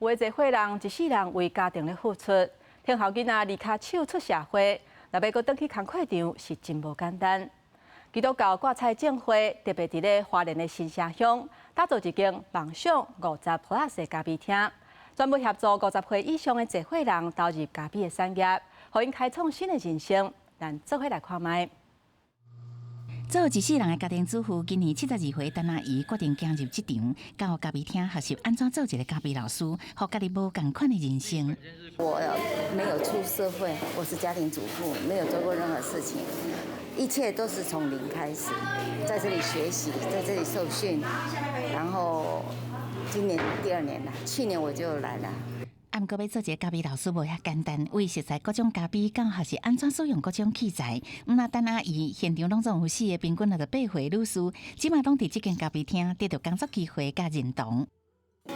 有的濟歲人一世人為家庭咧付出，聽候囡仔離跤手出社會，若欲閣轉去工課場是真無簡單。基督教割菜浸會特別佇咧花蓮的新社鄉打造一間夢想50 Plus 的咖啡廳，專門協助50歲以上的濟歲人投入咖啡的產業，予𪜶開創新的人生。咱做伙來看覓。做一世人的家庭主婦，今年72歲，陳阿姨決定行入職場，到咖啡廳學習按怎做一个咖啡老師，予家己無仝款的人生。我沒有出社會，我是家庭主婦，沒有做過任何事情，一切都是從零開始，在這裡學習，在這裡受訓，然後今年第二年了，去年我就來了。啊，毋過欲做一个咖啡老師無遐簡單，為熟悉各種咖啡，到學習按怎使用各種器材。毋但陳阿姨現場攏總有四个平均68歲女士，這馬攏佇這間咖啡廳得著工作機會佮認同。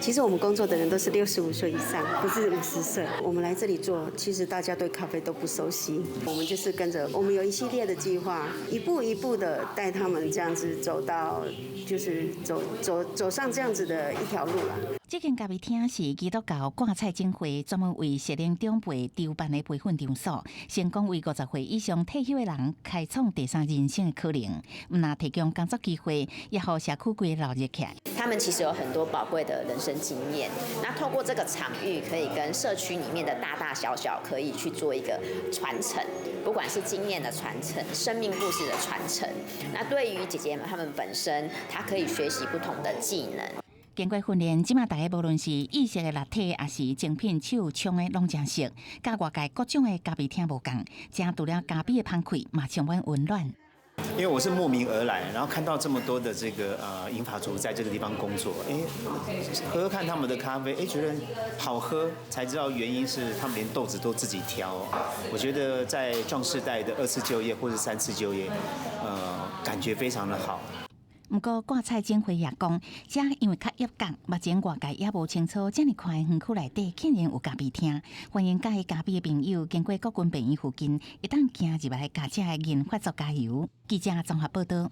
其實我們工作的人都是65歲以上，不是50歲。我們來這裡做，其實大家對咖啡都不熟悉。我們就是跟着，我們有一系列的計劃，一步一步的帶他們這樣子走到，就是走走走上這樣子的一條路啦。這間咖啡廳是基督教割菜浸會專門為熟齡長輩籌辦的培訓場所，成功為50歲以上退休的人開創第三人生的可能。毋但提供工作機會，也予社區規個鬧熱起來。他們其實有很多寶貴的人生經驗，那透過這個場域，可以跟社區裡面的大大小小可以去做一個傳承，不管是經驗的傳承、生命故事的傳承。那對於姐姐們，她們本身，她可以學習不同的技能。經過訓練，這馬大家無論是意式的拿鐵，抑是精品手沖的，攏誠熟。佮外界各種的咖啡廳無仝，這除了咖啡的香氣，嘛充滿溫暖。因為我是慕名而來，然後看到這麼多的這個銀髮族在這個地方工作，哎，喝喝看他們的咖啡，哎，覺得好喝，才知道原因是他們連豆子都自己挑。我覺得在壯世代的二次就業或者三次就業，感覺非常的好。毋過割菜浸會也講，這因為較狹窄，目前外界也無清楚，遮爾寬的園區內底竟然有咖啡廳。歡迎佮意咖啡的朋友經過國軍病院附近，會當行入來共遮的銀髮族加油。記者綜合報道。